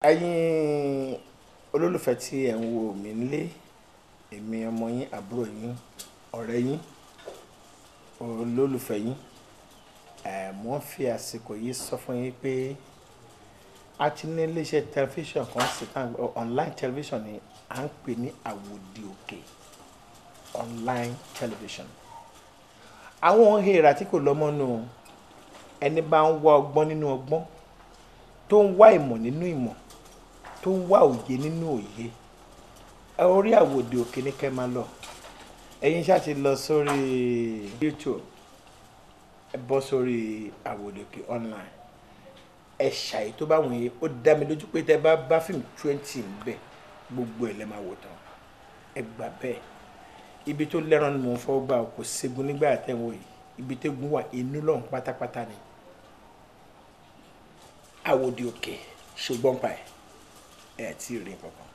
Ẹ̀yin olólùfẹ́ tí ẹ̀ ń wo mi nílé, èmi ọmọ yín, àbúrò yín, ọ̀rẹ́ yín, olólùfẹ́ yín, mo ń fi àsìkò yìí sọ fún yín pé a ti ní iléeṣẹ́ tẹlifíṣàn kan sí online television ni à ń pè ní Àwòdì Òkè online television. Àwọn èèrà tí kò lọ́mọ nù, ẹni bá ń wá ọgbọ́n nínú ọgbọ́n, tó ń wá ìmọ̀ nínú ìmọ̀, tó ń wá òye nínú òye, orí Àwòdì Òkè ní kẹ́ máa lọ. Ẹ̀yin ṣáà ti lọ sórí YouTube, ẹ bọ́ sórí Àwòdì Òkè online, ẹ ṣàyè tó bá wùn yín. Ó dá mi lójú pé tẹ́ bá bá fíìmù 20 níbẹ̀, gbogbo ẹ̀ lẹ́ máa wò tán. Ẹ gbà bẹ́ẹ̀. Ibi tó lẹ́ràn ni mò ń fọwọ́ gbà, kò ségun nígbà àtẹ̀wò yìí. Ibi tó gun wà inú lọ́hùn pátápátá ni Àwòdì Òkè. Ṣùgbọ́n pa ẹ̀ tí ì rí nǹkan kan.